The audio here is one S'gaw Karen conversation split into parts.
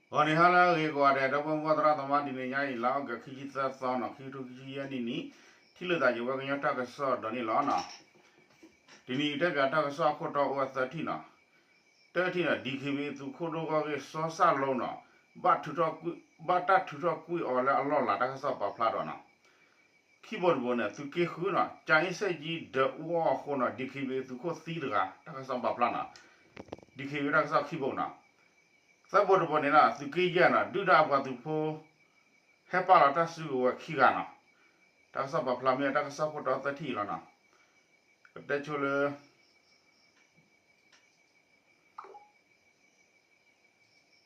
ဂီၤနံၤဟါလၢအဂ့ၤကိးဂၤဒဲး ဒီပုၢ်ဝဲၢ်သရၣ်သမါ တနံၤညါအံၤ လါအီကူး ခံဆံသၢသီနီၤ ခံကထိခံဆံယဲၢ်နံၣ်န့ၣ် ထံၣ်လိာ်သးယဝဲကညီတၢ်ကစီၣ်ဒီးန့ၣ်လီၤနီၤ. တနံၤအံၤတဲပၠးတၢ်ကစီၣ်အခိၣ်တီအိၣ်ဝဲသၢထံၣ်နီၤ. တထံၣ်န့ၣ် DKBA သုးခိၣ်ဒိၣ်ဂီၢ်ဂ့ၢ်စီၤစၣ်လိနီၤ ဘၣ်ထုးထီၣ်ကွံာ် ဘၣ်တၢ်ထုးထီၣ်ကွံာ်အီၤလၢအလီၢ်အလၤ တၢ်ကစီၣ်ပာ်ဖျါဒီးနီၤ ခံဘိတဘိန့ၣ် သုးက့ဃုနီၤ ကၠၤအ့စဲၣ်ကၠံ ဒုးအူအီၣ်အဃိနီၤ DKBA သုးခိၣ်သံတဂၤ တၢ်ကစီၣ်ပာ်ဖျါနီၤ. DKBA တၢ်ကစီၣ်ခံဘိနီၤ. သၢဘိတဘိန့ၣ်နီၤ သုးက့ယဲၢ်နီၤ ဒုၣ်ဒါအပှၤသုးဖိ ဟဲပာ်လီၤတၢ်စုကဝဲၤခံဂၤနီၤ. တၢ်ကစီၣ်ပာ်ဖျါမ့ၢ်တၢ်ကစီၣ်ခိၣ်တီသၢထံၣ်အံၤလီၤနီၤ. ကတဲဆိလၢ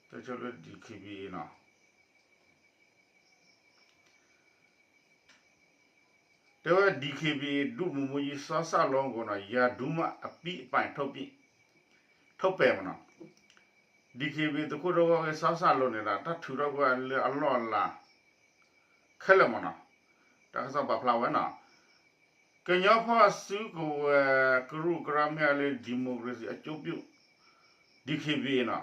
တဲဆိလၢ DKBA နီၤ တဲဝဲ DKBA ဒုဗိုလ်မှူးကြီး စီၤစၣ်လိအကိာ်နီၤ ယၤဒူမးအပံအပၢ်ထုတ်ပံ ထုတ်ပဲမနီၤ. DKBA သုးခိၣ်ဒိၣ်ဂီၢ်ဂ့ၢ်စီၤစၣ်လိန့ၣ်ဒီး တၢ်ထုးထီၣ်ကွံာ်လၢအလီၢ်အလၤ ခဲလၢာ်မနီၤ. တၢ်ကစီၣ်ပာ်ဖျါဝဲနီၤ. ကညီဖီၣ်စုကဝဲၤ ကရူၢ်ကရၢမ့ၢ်ဝဲလၢ ဒီမိုကရေစီအကျိုးပြု DKBA နီၤ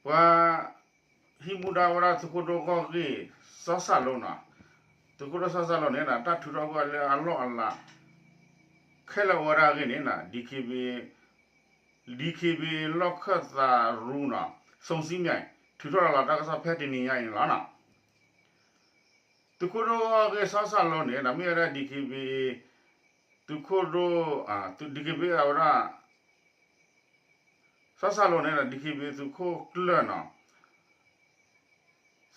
ပှၤ ဟံးမူဒါဝဲဒၣ်သုးခိၣ်ဒိၣ်ဂီၢ်ဂ့ၢ် စီၤစၣ်လိနီၤ. သုးခိၣ်ဒိၣ်စီၤစၣ်လိန့ၣ် တၢ်ထုးထီၣ်ကွံာ်လၢအလီၢ်အလၤ ခဲလၢာ်ဝဲဒၣ်အဂ့ၢ်န့ၣ် DKBA DKBA လီၢ်ခၢၣ်သးရူနီၤ စုံစည်းမြိုင် ထုးထီၣ်လီၤတၢ်ကစီၣ်ဖဲတနံၤညါအံၤန့ၣ်လီၤနီၤ. သုးခိၣ်ဒိၣ်ဂီၢ်ဂ့ၢ်စီၤစၣ်လိန့ၣ် မ့ၢ်ဝဲဒၣ် DKBA သုးခိၣ်ဒိၣ် DKBA အဝဲဒၣ် စီၤစၣ်လိန့ၣ် DKBA သုးခိၣ်ကျၢၢ်နီၤ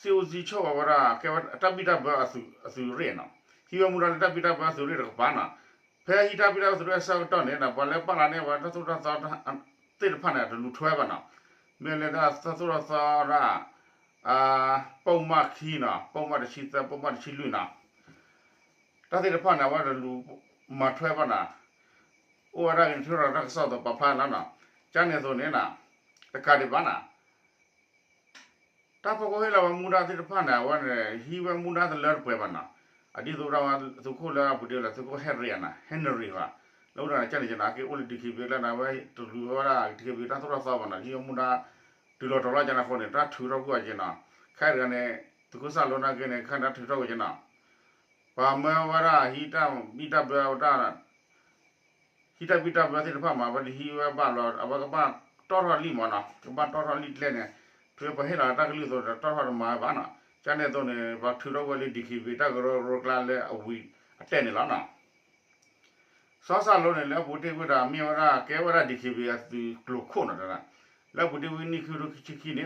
စစ်ဦးစီးချုပ် အဝဲဒၣ်ကဲဝဲတၢ်ဘံၣ်တၢ်ဘၢအသုးရ့ၣ်နီၤ. ဟံးဝဲမူဒါလၢတၢ်ဘံၣ်တၢ်ဘၢအသုးရ့ၣ်တကပၤနီၤ. ဖဲဟံးတၢ်ဘံၣ်တၢ်ဘၢသုးရ့ၣ်အဆၢကတီၢ်န့ၣ် ပှၤလၢပာ်လီၤန့ၢ်ဝဲတၢ်သိၣ်တၢ်သီသ့ၣ်တဖၣ်န့ၣ် တလူၤထွဲဘၣ်နီၤ. မ့ၢ်လၢတၢ်သိၣ်တၢ်သီဒၣ် ပုဒ်မခံနီၤ ပုဒ်မတဆံသၢ ပုဒ်မတဆံလွံၢ်နီၤ တၢ်သ့ၣ်တဖၣ်န့ၣ် အဝဲတလူၤမၤထွဲဘၣ်နီၤ. အိၣ်ဝဲဒၣ်ဂ့ၤန့ၣ် ထုးထီၣ်တၢ်ကစီၣ်သ့ၣ်ပာ်ဖျါန့ၣ်လီၤနီၤ. ကန့ၣ်အသိးန့ၣ် တကးဒံးဘၣ်နီၤ တၢ်ဖီခိၣ်ဟ့ၣ်လီၤဝဲမူဒါသ့ၣ်တဖၣ်န့ၣ် အဝဲန့ၣ် ဟံးဝဲမူဒါတလၢတပှဲၤဘၣ်နီၤ. အဒ်သိးဒၣ်ဝဲသုးခိၣ်လၢအပူၤတ့ၢ်လၢသုးခိၣ်ဟဲရ့ၤနီၤ ဟဲနရ့ၤဘၣ် လၢအိၣ်ဒီးကန့ၣ်က့နီၤ အက့ၤအိၣ်လၢ DKBA လၢန့ၣ် အဝဲတလူၤဝဲဒၣ် DKBA တၢ်သိၣ်တၢ်သီဘၣ်နီၤ ဟံးဝဲမူဒါ တုၤလီၤတီၤလီၤကန့ၣ်အဃိန့ၣ် တၢ်ထုးထီၣ်ကွံာ်အီၤက့နီၤ. ခဲအံၤတဂၤန့ၣ် သုးခိၣ်စၣ်လိနာ်က့န့ၣ် ခဲအံၤတၢ်ထုးထီၣ်ကွံာ်က့နီၤ ပှၤမၢဝဲဒၣ်ဟံးတၢ်ဘံၣ်တၢ်ဘၢဝဲဒၣ် ဟံးတၢ်ဘံၣ်တၢ်ဘၢသ့ၣ်တဖၣ်မး အဝဲတဟံးဝဲဘၣ်လီၤ အဝဲကဘၣ်တီၣ်ထီၣ်လံမးနီၤ ကဘၣ်တီၣ်ထီၣ်လံကျဲန့ၣ် ဖဲပှၤဟ့ၣ်လီၤတၢ်ကလုၢ်အသိးဒီး တီၣ်ထီၣ်တမၤဝဲဘၣ်နီၤ. ကန့ၣ်အသိးန့ၣ် ပှၤထုးထီၣ်ဝဲလၢ DKBA တၢ်ကရၢကရိကျါလၢအဝံၤအတဲာ်န့ၣ်လီၤနီၤ. စီၤစၣ်လိန့ၣ် လၢအပူၤတ့ၢ်ကွံာ်ဒီး မ့ၢ်ဝဲဒၣ်ကဲဝဲဒၣ် DKBA အသုးကျိၤခိၣ်နီၤ လၢအပူၤတ့ၢ်ဝံၤနံၣ်ခံကထိခံဆံခံန့ၣ်နီၤ ဟဲက့ၤနုာ်လီၤဝဲ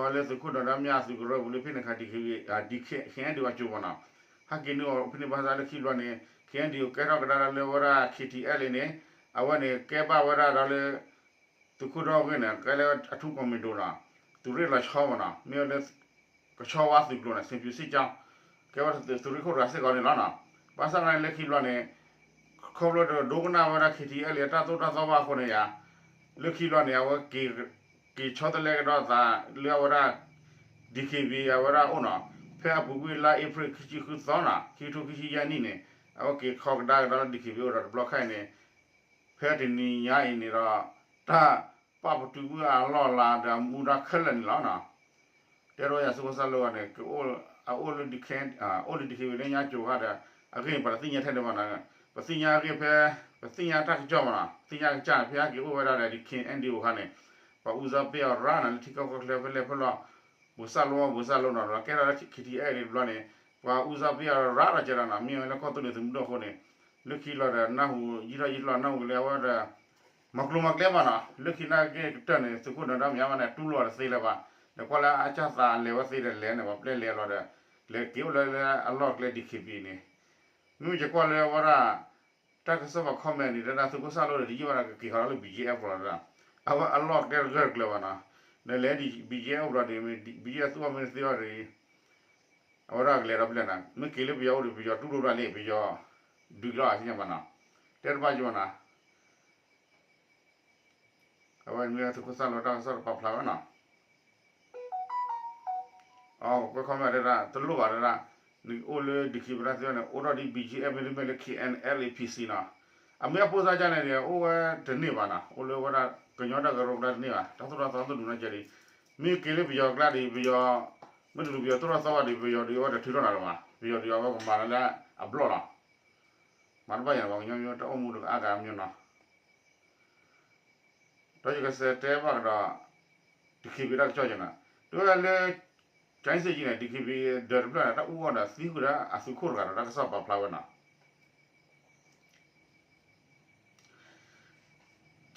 လၢသုးခိၣ်ဒီးဒၣ်မ့ၢ်အသုးကရၢပူၤလၢဖဲန့ၣ်ခါ DKBA KNDO အကၠိမးနီၤ. ဟဲက့ၤနုာ်အီၤဖဲန့ၣ်ဘၣ်ဆၣ်လၢခံဘျီန့ၣ် KNDO ကဲထီၣ်ကဒါဒီးလၢဝဲဒၣ် KTLA န့ၣ် အဝဲန့ၣ်ကဲဘၣ်ဝဲဒၣ်ဒီးလၢ သုးခိၣ်ဒီဂီၢ်ဂ့ၢ်န့ၣ် ကဲလၢအထူးကွီၢ်မံၤဒိၣ်နီၤ သုးရ့ၣ်လီၤဆီမးနီၤ မ့ၢ်ဝဲလၢ ကဆီဝါသုးကျိၤန့ၣ် စံးပျူးစံးကၠီ ကဲဝဲသုးရ့ၣ်ခိၣ်တဂၤစ့ၢ်ကီးန့ၣ်လီၤနီၤ. ဘၣ်ဆၣ်သနာ်က့လၢခံဘျီန့ၣ် ခီဖျိဒီးဒိကနၣ်ဝဲဒၣ် KTLA အတၢ်သိၣ်တၢ်သီဘၣ်အဃိန့ၣ်ယါ လၢခံဘျီန့ၣ် အဝဲက့ၤ က့ၤဆီတလဲကဒီးသးလၢအဝဲဒၣ် DKBA အဝဲဒၣ်အိၣ်နီၤ. ဖဲအပူၤကွံာ်လါအ့ဖြ့ၣ်ခံဆံဃုသီနီၤ ခံကထိခံဆံယဲၢ်နံၣ်န့ၣ် အဝဲက့ၤခီကဒါကဒီးလၢ DKBA အိၣ်ဒီးတဘျီခါအံၤန့ၣ် ဖဲတနံၤညါအံၤန့ၣ်ဒီး တၢ်ပာ်ပတုာ်ကွံာ်အလီၢ်အလၤဒီးအမူဒါခဲလၢာ်န့ၣ်လီၤနီၤ. တဲဒိယၤသုးခိၣ်စၢ်လိဂၤန့ၣ် အအိၣ်လၢ အိၣ်လၢ DKBA လၢညါကၠိၤခါဒီး အဂ့ၢ်န့ၣ် ပတသ့ၣ်ညါထဲန့ၣ်ဘၣ်နီၤ. ပသ့ၣ်ညါအဂ့ၢ်ဖဲ ပသ့ၣ်ညါတၢ်ကစီၣ်မးနီၤ သ့ၣ်ညါကစၢ်န့ၣ် ဖဲအက့ၤအိၣ်ဝဲဒၣ်ဒီး DKNDO ခါန့ၣ် ပှၤအူစၢ်ပ့အီၤရၣ်နီၤ လၢထံကီၢ်ကီၢ်ချၢဖဲလဲၣ်ဖဲလဲၣ် ဘိးစၢ်လိ ဘိးစၢ်လိနီၤ ဒီးကဲထီၣ်လၢ KTLA တဘျီန့ၣ် ပှၤအူစၢ်ပ့အီၤရၣ်ဒီးကဲဒီးနီၤ မ့ၢ်ဝဲလၢကီၢ်သူလ့ၤသုးမုၢ်ဒိၣ်အဃိန့ၣ် လၢခံလီၤဒီးနၢ်ဟူ ယံာ်ထီၣ်ယံာ်ထီၣ်နၢ်ဟူလၢအဝဲဒီး မၤကျိၤမၤကျဲဘၣ်နီၤ လၢခံနာ်က့ကတၢၢ်န့ၣ် သုးခိၣ်ဒီးဒၣ်မ့ၢ်မးန့ၣ် တူၢ်လိာ်တသ့လၢၤဘၣ် ဒီးကွၢ်လၢအကၢ်သးလဲၤဝဲသ့ဒီးလဲၤန့ၣ် ပှၤပျဲလဲၤလီၤဒီး လဲၤက့ၤအိၣ်လၢလၢအလီၢ်ကျဲ DKBA န့ၣ် မ့မ့ၢ်ယကွၢ်လၢဝဲဒၣ် တၢ်ကစီၣ်ပှၤ comment န့ၣ် တဒၣ်သုးခိၣ်စၢ်လိဒီး တယံာ်ဘၣ်ဒီးကက့ၤဃီၤလၢ BGF လီၤတဒၣ် အဝဲအလီၢ်ကျဲတဂၢၢ်တကျၢၤဘၣ်နီၤ ဒီးလဲၤ BGF အိၣ်ဘျီဒီး BGF သူအီၤမ့ၢ်တသ့အီၤဒီး အဝဲဒၣ်ကလဲၤဒီးဖဲလဲၣ်နီၤ မ့ၢ်က့ၤလၢပယီၤအိၣ်ဒီး ပယီၤတူၢ်လိာ်ဒၣ်လံ ပယီၤ ဒုးလီၤအသ့ၣ်ညါဘၣ်နီၤ တဲတဘၣ်ကၠိနီၤ အဝဲမ့ၢ်သုးခိၣ်စၢ်လိတၢ်ကစီၣ်တပာ်ဖျါဝဲနီၤ အကွဲ comment တဒၣ် တလိၣ်ဘၣ်တဒၣ် နအိၣ်လၢ DKBA သ့ၣ်န့ၣ် အိၣ်ထီၣ်ဒ် BGF မ့တမ့ၢ်လၢ KNLA PC နီၤ အမ့ၢ်အဖိသၣ်ကၢ်န့ၣ်ဒီး အိၣ်ဝဲတန့ၢ်ဘၣ်နီၤ, အိၣ်လၢဝဲဒၣ်ကညီတၢ်ကရၢကရိတန့ၢ်ဘၣ်, တၢ်သိၣ်တၢ်သီသိၣ်ဒူန့ၣ်ကဲဒံး, မ့ၢ်က့ၤလၢပယီၤကျါဒီး ပယီၤ, မ့ၢ်တဒူးပယီၤသိၣ်တၢ်သီဘၣ်ဒီး ပယီၤဒီးအဝဲတထုးထီၣ်နၤလၢၤဘၣ်, ပယီၤဒီးအဝဲကမၤနၤလၢအဘျီၣ်လီၤ. မၤတဘၣ်ယၤဘၣ် ကညီမ့ၢ်တၢ်အိၣ်မူတကအါဂၤမ့ၢ်နီၤ ဒီးယကစးတဲဘၣ်ကဒီး DKBA တၢ်ကစီၣ်ကဲနီၤ, တဲဝဲဒၣ်လၢ ကၠဲစ့ကၠံန့ၣ် DKBA ဒၢးတဖျၢၣ်န့ၣ် တၢ်အူအီၣ်ဒီးသံဃုာ်ဒီးအသုးခိၣ်တဂၤဒီး တၢ်ကစီၣ်ပာ်ဖျါဝဲနီၤ.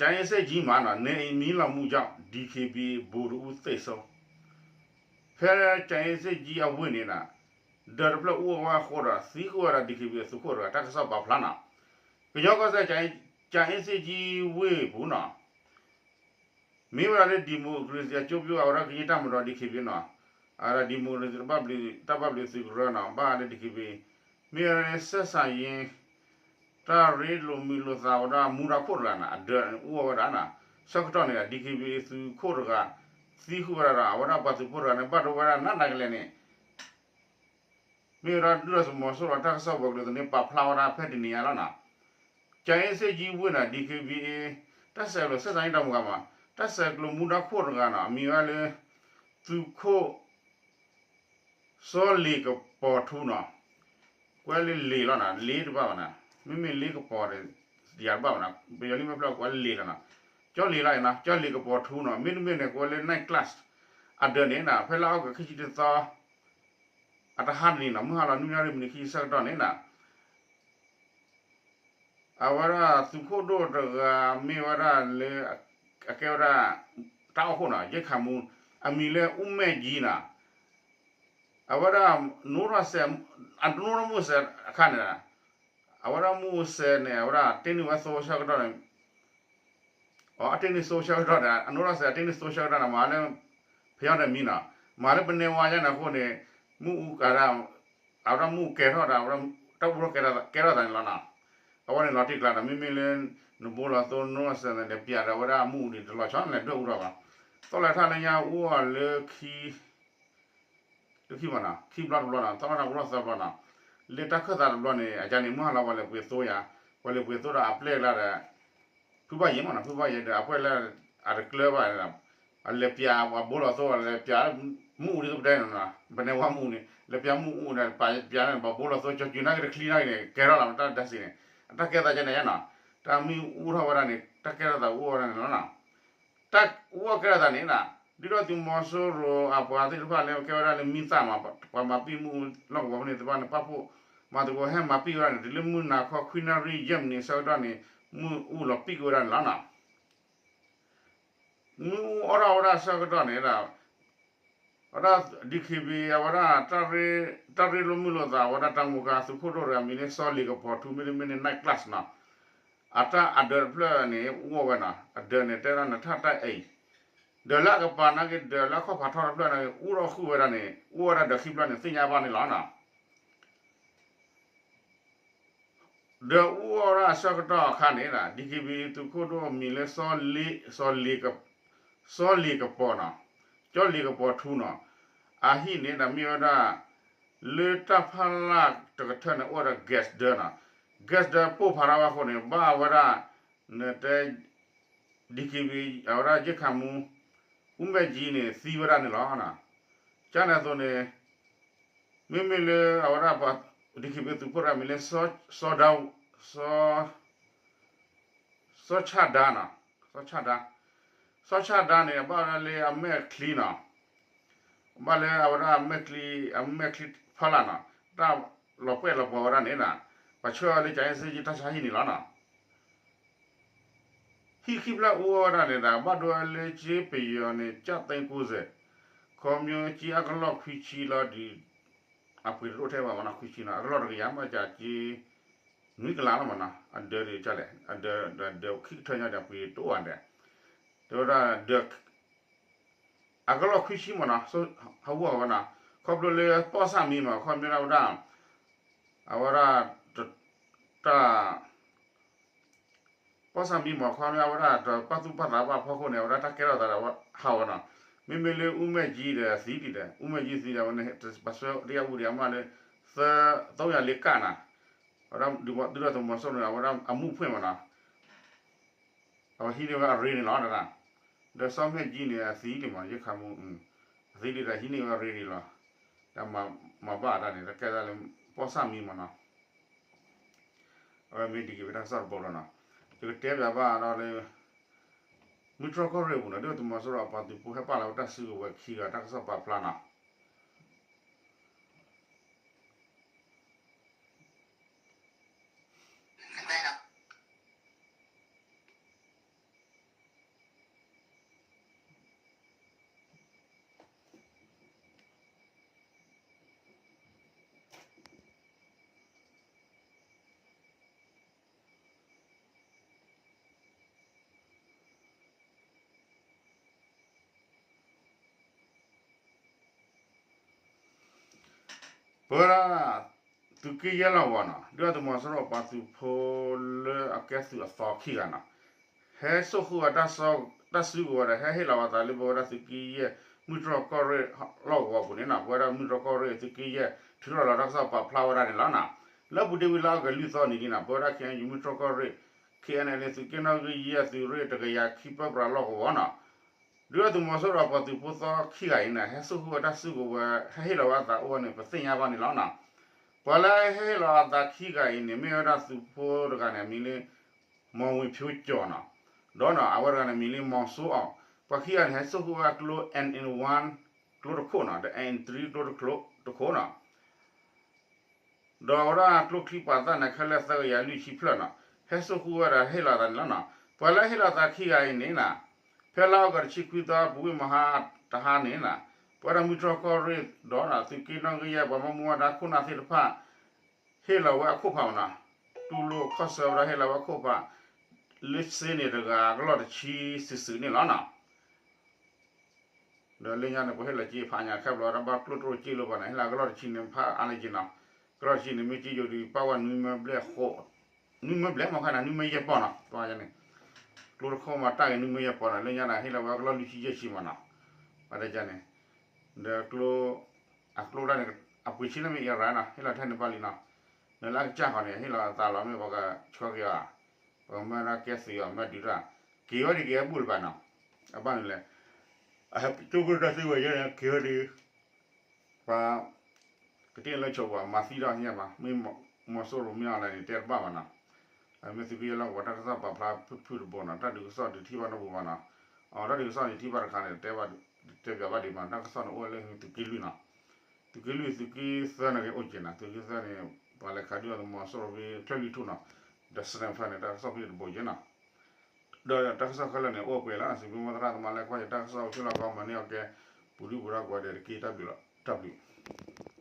ကၠဲစ့ကၠံမးနီၤ နေအိမ်မီးလောင်မှုကြောင့် DKBA ဗိုလ်တဦးသေဆုံး, ဖဲကၠဲစ့ကၠံအဝ့ၢ်န့ၣ်နီၤ ဒၢးတဖျၢၣ်အူအီၣ်ဝဲအဃိဒီး သံဃုာ်ဝဲဒီး DKBA အသုးခိၣ်တဂၤ တၢ်ကစီၣ်ပာ်ဖျါနီၤ. ကညီကီၢ်စဲၣ် ကၠဲစ့ကၠံဝ့ၢ်ပူၤနီၤ မ့ၢ်ဝဲဒၣ်လၢ ဒီမိုကရေစီအကျိုးပြု အဝဲဒၣ်ကရင်တပ်မတော် DKBA နီၤ, ဒီမိုကရေစီ တၢ်ဘၣ်ဘျုးသ့ၣ်ကရၢနီၤ ဘၣ်လၢ DKBA, မ့ၢ်ဝဲဒၣ်လၢ ဆက်ဆံရေး တၢ်ရ့လိာ်မုာ်လိာ်သးဝဲဒၣ် မူဒါခိၣ်တဂၤနီၤ အဒၢးအူအီၣ်ဝဲဒၣ်နီၤ, ဆၢကတီၢ်န့ၣ် DKBA သုးခိၣ်တဂၤ သံဃုာ်ဝဲဒၣ်ဒီး အဝဲဒၣ်ပှၤသုးဖိတဂၤန့ၣ် ဘၣ်ဒိဝဲဒၣ်နးနးကလဲာ်န့ၣ် မ့ၢ်ဝဲဒၣ်ဒုၣ်ဒါသုးမီၤစိရိၤတၢ်ကစီၣ်ဝဲၤကျိၤသန့ၣ် ပာ်ဖျါဝဲဒၣ်ဖဲတနံၤညါလီၤနီၤ. ကၠဲစ့ကၠံဝ့ၢ်နီၤ DKBA တၢ်ဆဲးကျိး ဆက်ဆံရေး တၢ်မူကမး တၢ်ဆဲးကျိးမူဒါခိၣ်တဂၤနီၤ အမံၤဝဲလၢ သုးခိၣ် စီၤလ့ၤကပီၤထူနီၤ, ကွဲးလၢလ့ၤလီၤနီၤ လ့ၤတဘၣ်ဘၣ်နီၤ, မ့မ့ၢ်လ့ၤကပီၤဒီး ယၤတဘၣ်ဘၣ်နီၤ ပယီၤလံမ့ၢ်ဖျါကွဲးလ့ၤလီၤနီၤ, ကၠီလ့ၤလီၤနီၤ ကၠီလ့ၤကပီၤထူနီၤ မ့တမ့ၢ်န့ၣ် ကွဲးလၢ night class အဒၢးန့ၣ်နီၤ ဖဲလါအီကူးခံဆံတသီ အတဟါတနံၤနီၤ မုၢ်ဟါလီၤနွံနၣ်ရံၣ်မံးနံးခံဆံဆၢကတီၢ်န့ၣ်နီၤ အဝဲဒၣ်သုးခိၣ်ဒိၣ်တဂၤမ့ၢ်ဝဲဒၣ်လၢ အကဲဝဲဒၣ် တၢ်အိၣ်ခိၣ်နီၤ ယဲၢ်ခးမူ အမံၤလၢ အူမဲာ်ကၠံနီၤ အဝဲဒၣ် နိထီၣ်စဲး အတနိထီၣ်မူစဲးအခါန့ၣ် အဝဲဒၣ်မူစဲးန့ၣ် အဝဲဒၣ်တ့န့ၢ်ဝဲသိဆၢကတီၢ်န့ၣ် အတ့န့ၢ်သိဆၢကတီၢ်ဒီး အနိထီၣ်စဲး အတ့န့ၢ်သိဆၢကတီၢ်န့ၣ် မၤလၢ ဖဲအီၤဒီးမံနီၤ မၤလၢပနဲဝါယါန့ၣ်အဃိန့ၣ် မုၢ်အူ အဝဲဒၣ်မူကဲထီၣ်ဒီး တၢ်အူထီၣ်ကဲထီၣ်သးန့ၣ်လီၤနီၤ အဝဲန့ၣ်လီၤတံၢ်ကျါဒီး မ့မ့ၢ်လၢ နဘိလီၤသိ နနိထီၣ်စဲးန့ၣ် လဲၤပျးဒီး အဝဲဒၣ်မူအူန့ၣ် တလီၤဆီန့ၣ် လဲၤဒွဲၣ်အူထီၣ်ဘၣ် သီၣ်လၢထၣ်လၢညါအူအီၤလၢ လၢခံမးနီၤ ခံဘျီတဘျီနီၤ သီၣ်လၢထၣ်အူထီၣ်သၢဘျီနီၤ လၢတၢ်ခၢၣ်သးတဘျီန့ၣ် အကါန့ၣ် မုၢ်ဟါလီၤပှၤလဲၤပှ့ၤသိယါ ပှၤလဲၤပှ့ၤသိဒီးအပျဲၢ်လၢဒီး ဖုဘၣ်ယဲၢ်မးနီၤ ဖုဘၣ်ယဲၢ်ဒီး အပှဲၢ်လၢ အတကျၢၤဘၣ် အလဲၤပျး အဘိလီၤသိ လဲၤပျး မုၢ်အူဒ်သိးပတဲနီၤ ပနဲဝါမုၢ်အူန့ၣ် လဲၤပျးမုၢ်အူန့ၣ် ပျးပျးန့ၣ် ပှၤဘိလီၤသိ ကၠီၤကုၤနာ်က့တချံနာ်က့န့ၣ် ကဲထီၣ်လီၤ တၢ်ဒၣ်စံးန့ၣ် အတၢ်ကဲသးကဲန့ၣ်နီၤ တၢ်မ့ၢ်အူထီၣ်ဝဲဒၣ်န့ၣ် တၢ်ကဲထီၣ်သးအူအီၣ်ဝဲဒၣ်န့ၣ်လီၤနီၤ တၢ်အူအီၣ်ကဲထီၣ်သးန့ၣ်နီၤ ဒုၣ်ဒါသုးမီၤစိရိၤအပှၤသ့ၣ်တဖၣ်လၢကဲဝဲဒၣ်လၢမံသၣ်မး ပှၤမၤပံာ်မုၢ်အူလီၢ်ကဝီၤဖဲန့ၣ်သ့ၣ်တဖၣ်န့ၣ် ပာ်ဖှိၣ်မၤသကိးဟဲမၤပံာ်ဝဲဒၣ်န့ၣ် တုၤလၢမုၢ်နၤခီခွံနၣ်ရံၣ်ယဲၢ်မံးနံးဆၢကတီၢ်န့ၣ် မုၢ်အူလီၤပံာ်က့ၤဝဲဒၣ်န့ၣ်လီၤနီၤ မ့ၢ်အူအီၣ်ထီၣ်ဝဲဒၣ်ဆၢကတီၢ်န့ၣ်ဒီး အဝဲဒၣ် DKBA အဝဲဒၣ် တၢ်ရ့လိာ်မုာ်လိာ်သး အဝဲဒၣ်တၢ်မူခါ သုးခိၣ်ဒိၣ်တဂၤမံၤလၢစီၤလ့ၤကပီၤထူ မ့တမ့ၢ်န့ၣ် night class နီၤ အတၢ်အဒၢးတဖျၢၣ်န့ၣ် အူအီၣ်ဝဲနီၤ အဒၢးန့ၣ် တဲဒၣ်နထၣ်တၢ်အံၤ ဒၢးလၢအကပၤနာ်က့ ဒၢးလၢအခီၣ်ဖးထီတဖျၢၣ်နာ်က့ အူထီၣ်ဃုာ်ဝဲဒၣ်န့ၣ် အူဝဲဒၣ်ဒၢးခံဖျၢၣ်န့ၣ် သ့ၣ်ညါဘၣ်န့ၣ်လီၤနီၤ ဒီးအူအီၣ်ဝဲဒၣ်အဆၢကတီၢ်အခါန့ၣ် DKBA သုးခိၣ်ဒိၣ်မံၤလၢ စီၤလ့ၤကပီၤနီၤ, ကၠီလ့ၤကပီၤထူနီၤ, အဟံၣ်န့ၣ်ဒီးမ့ၢ်ဝဲဒၣ် လၢတၢ်ဖီလာ်တကထၢန့ၣ် အိၣ်ဝဲဒၣ် gas ဒၢနီၤ, gas ဒၢပိၢ်ဖးထီၣ်ဘၣ်အဃိန့ၣ် ဘၣ်ဝဲဒၣ် နတဲ DKBA အဝဲဒၣ်ယဲၢ်ခးမူ အူမဲာ်ကၠံန့ၣ် သံဝဲဒၣ်န့ၣ်လီၤ. ကန့ၣ်အသိးန့ၣ် မ့မ့ၢ်လၢအဝဲဒၣ် DKBA သုးခိၣ်တဂၤမံၤလၢ စီၤဒၤ စီၤ စီၤဆၣ်ဒါနီၤ, စီၤဆၣ်ဒါ, စီၤဆၣ်ဒါန့ၣ် အဘၣ်ဝဲဒၣ်လၢအမဲာ်ချံနီၤ, ဘၣ်လၢအဝဲဒၣ်အမဲာ်ချံ အမဲာ်ချံဖီလာ်နီၤ, တၢ်လီၤပှဲၢ်လီၤပှီၤဝဲဒၣ်န့ၣ်နီၤ, ပှၤဆှၢအီၤလၢ ကၠဲစ့ကၠံ တၢ်ဆါဟံၣ်န့ၣ်လီၤနီၤ. ဟံၣ်ခံဖျၢၣ်အူအီၣ်ဝဲဒၣ်န့ၣ်ဒီး ဘၣ်ဒိဝဲလၢကၠ့ပယီၤန့ၣ် ကၠၣ်သိန်းကိုးဆယ်, ခီဖျိကၠ့အကလီၢ်ခွံဆံလီၤဒီး အပှ့ၤတဒိၣ်ထဲဘၣ်မနီၤ, ခွံဆံနီၤ, အကလီၢ်တကယၤမ့ၢ်ကၠ့ နွံကလးလီၤမနီၤ, အဒၢးဒ်ကလဲၣ်, အဒၢး ဒၢးခံကထၢညါဒီး အပှ့ၤတအိၣ်ဘၣ်ဒီး, တဲဝဲဒၣ်ဒၢး အကလီၢ်ခွံဆံမနီၤ, ဟးဂီၤဝဲနီၤ, ခီဖျိလၢပီၣ်ဆၣ်မံမး ခီမ့ၢ်ဒၣ်ဝဲဒၣ် အဝဲဒၣ် တၢ် ပီၣ်ဆၣ်မံမီၢ်ခီန့ၣ် အဝဲဒၣ်တပာ်သူၣ်ပာ်သးဘၣ်အဖီခိၣ်န့ၣ် အဝဲဒၣ်တၢ်ကဲထီၣ်သးဒီးဟးဂီၤနီၤ, မ့မ့ၢ်လၢအူမဲာ်ကၠံဒီးသံဒံးဒီး အူမဲာ်ကၠံသံဒီး အဝဲန့ၣ် ပဆၢတယၢ်အူဒံးအမးလၢ သၢ သုံးရာလေးကနီၤ, အဝဲဒၣ်ဒုးဘၣ်သုးဒီးသုးမီၤစိရိၤန့ၣ် အဝဲဒၣ်အမူးဖှဲၣ်မနီၤ, အဝဲဟံးန့ၢ်ဝဲအရ့န့ၣ်လီၤတၢ်, ဒီးစီၤမဲာ်ကၠံန့ၣ် အသံလံမး ယခးမူ, အသံလံတၢ်ဟံးန့ၢ်ဝဲအရ့န့ၣ်လီၤ, တၢ်မၤဘၣ်တၢ်န့ၣ် တၢ်ကဲသးလၢ ပီၣ်ဆၣ်မံမးနီၤ, အဝဲမ့ၢ်ဒ်က့ၤဝဲတၢ်ကစီၣ်တဘိလီၤနီၤ, ယကတဲပၠးဘၣ်ဒီးလၢ မုၢ်တြီၢ်ကီၢ်ရ့ၣ်အပူၤနီၤ ဒုၣ်ဒါသုးမီၤစိရိၤအပှၤသုးဖိဟဲပာ်လီၤဝဲတၢ်စုကဝဲၤခံဂၤ တၢ်ကစီၣ်ပာ်ဖျါနီၤ ပဝဲဒၣ် သုးက့ယဲၢ်လီၢ်ကဝီၤနီၤ ဒုၣ်ဒါသုးမီၤစိရိၤပှၤသုးဖိလၢအကဲသုးအသီခံဂၤနီၤ ဟဲစိာ်ဃုာ်ဝဲတၢ်စုကဝဲၤဒီး ဟဲဟ့ၣ်လီၤဝဲသးလၢပဝဲဒၣ်သုးက့ယဲၢ် မုၢ်တြီၢ်ကီၢ်ရ့ၣ်လီၢ်ကဝီၤပူၤန့ၣ်နီၤ ပဝဲဒၣ်မုၢ်တြီၢ်ကီၢ်ရ့ၣ်သုးက့ယဲၢ် ထုးထီၣ်လီၤတၢ်ကစီၣ်ပာ်ဖျါဝဲဒၣ်န့ၣ်လီၤနီၤ. လၢအပူၤတ့ၢ်ဝံၤလၢအီကူးလွံၢ်သီနံၤန့ၣ်နီၤ ပဝဲဒၣ် ခ့ၣ်အဲၣ်ယူၣ် မုၢ်တြီၢ်ကီၢ်ရ့ၣ် ခ့ၣ်အဲၣ်အဲၣ်လ့ သုးက့နီၣ်ဂံၢ်ယဲၢ်သုးရ့ၣ်တကယၤခံပၢပြးလီၢ်ကဝီၤနီၤ ဒုၣ်ဒါသုးမီၤစိရိၤပှၤသုးဖိသီခံဂၤအံၤန့ၣ် ဟဲစိာ်ဃုာ်ဝဲတၢ်စုကဝဲၤ ဟဲဟ့ၣ်လီၤဝဲအသးအိၣ်ဝဲန့ၣ် ပသ့ၣ်ညါဘၣ်န့ၣ်လီၤနီၤ. ပှၤလၢဟဲဟ့ၣ်လီၤအသးခံဂၤအံၤန့ၣ် မ့ၢ်ဝဲဒၣ်သုးဖိတဂၤန့ၣ် အမံၤလၢ မီၢ်ဝ့ၢ်ဖၠိကၠီၤနီၤ, ဒီးနီၤ အဝဲတဂၤန့ၣ်မံၤလၢမီၤစိအီၤ, ပှၤခံဂၤန့ၣ် ဟဲစိာ်ဃုာ်ဝဲအကျိ N N one ကျိတခိၣ်နီၤ, ဒီး N three ကျိတခိၣ်နီၤ ဒီးအဝဲဒၣ်ကျိချံပာ်သၣ်န့ၣ် ခဲလၢာ်သၢကယၤလွံၢ်ဆံဖျၢၣ်နီၤ, ဟဲစိာ်ဃုာ်ဝဲဒီးဟ့ၣ်လီၤသးန့ၣ်လီၤနီၤ. ပှၤလၢဟ့ၣ်လီၤသးခံဂၤအံၤန့ၣ်နီၤ, ဖဲလါအီကူးတဆံခွံသီ ပူၤဝ့ၢ်မဟါတဟါန့ၣ်နီၤ, ပဝဲဒၣ်မုၢ်တြီၢ်ကီၢ်ရ့ၣ်ဒီးနီၤ သုးက့နီၣ်ဂံၢ်ယဲၢ် ပှၤဘၣ်မူဘၣ်ဒါခိၣ်နၢ်သ့ၣ်တဖၣ် ဟ့ၣ်လီၤဝဲအခိၣ်ဖးမနီၤ, တူၢ်လိာ်ခီၣ်ဆၢဝဲဒၣ်ဟ့ၣ်လီၤဝဲအခိၣ်ဖး လၢစ့န့ၣ်တဂၤကလီၢ်တဆံစုာ်စုာ်န့ၣ်လီၤနီၤ. ဒီးလၢညါန့ၣ် ပှၤဟ့ၣ်လီၤစ့ဖးညါခဲဘျီ တၢ်ဘၣ်ကျိၣ်တရိၣ်စ့လၢပှၤန့ၣ် ဟ့ၣ်လီၤကလီၢ်တဆံန့ၣ် ဖးအါလၢက့နီၤ, ကလီၢ်တဆံန့ၣ် မ့ၢ်စ့ယိၤဒံး ပာ်ဝဲနွံမၢဘျဲၣ်ဃိး, နွံမၢဘျဲၣ်မ့ၢ်ခါန့ၣ် နွံမၢယဲၢ်ပီၢ်နီၤ, ပှၤန့ၣ် ကျိတခိၣ်မးတၢ်ဂ့ၤနွံမၢယဲၢ်ပီၢ်နီၤ, လၢညါန့ၣ် ဟ့ၣ်လီၤဝဲကလီၢ်လွံၢ်ဆံယဲၢ်ဆံမနီၤ, ပှၤတကန့ၣ် ဒီးကျိ အကျိဒၣ်န့ၣ် အပှ့ၤဆံလၢမ့ၢ်အံၤရၣ်နီၤ ဟ့ၣ်လီၤထဲန့ၣ်ဘၣ်လံနီၤ, ဒီးလၢအကစၢ်ဃီန့ၣ် ဟ့ၣ်လီၤအသးလီၤ မ့ၢ်ပှၤကဆှၢက့ၤအီၤ, ပှၤမၢဒၣ်ကဲသုးအီၤမၢဒုးတၢ်, က့ၤဝဲဒံးက့ၤဝဲဘူၣ်တဘၣ်နီၤ, အဘၣ်နုၤလဲၣ်, အဟဲကၠိကရၢတၢ်သ့ဝဲယဲၢ်န့ၣ် က့ၤဝဲဒံး ပှၤ ကတ့ၢ်လၢဆိးပှၤမၤသံဒီးညါမး မ့ၢ်မီၤစိရိၤမ့ၢ်အီၤလဲၣ်န့ၣ် တဲတဘၣ်ဘၣ်နီၤ, မ့ၢ်သုးက့ယဲၢ်လီၢ်ကဝီၤတၢ်ကစီၣ်ပာ်ဖျါဖုၣ်ဖုၣ်တဘိနီၤ, တၢ်ဒုးကစီၣ်ဒုးထံၣ်ဘၣ်နီတဘိဘၣ်နီၤ, အတၢ်ဒုးကစီၣ်န့ၣ်ထံၣ်ဘၣ်တခါန့ၣ် တဲဘၣ် တဲပၠးဘၣ်ဒံးမး တၢ်ကစီၣ်န့ၣ်အိၣ်ဝဲလၢသုးက့လွံၢ်နီၤ, သုးက့လွံၢ် သုးက့သၢန့ၣ်က့ၤအိၣ်က့ၤနီၤ, သုးက့သၢန့ၣ် ပှၤလဲၤခးဒုးအီၤသုးမီၤစိရိၤဖဲချၢၣ်လွံၢ်ထူၣ်နီၤ, ဒီး sniper န့ၣ် တၢ်ကစီၣ်ဖဲန့ၣ်တဘိယဲၢ်နီၤ, ဒီးတၢ်ကစီၣ်ခဲလၢာ်န့ၣ် အိၣ်ပှဲၤလီၤ, စံးဘျုးမိၢ်သရၣ်သမါလၢကွၢ်ယတၢ်ကစီၣ်အိၣ်ဆူၣ်လီၤကီမၤန့ၢ်အီၤကဲ ပူၤဒုၣ်ပူၤဒါကိးဂၤဒဲးတက့ၢ် တၢ်ဘျုးလီၤ တၢ်ဘျုး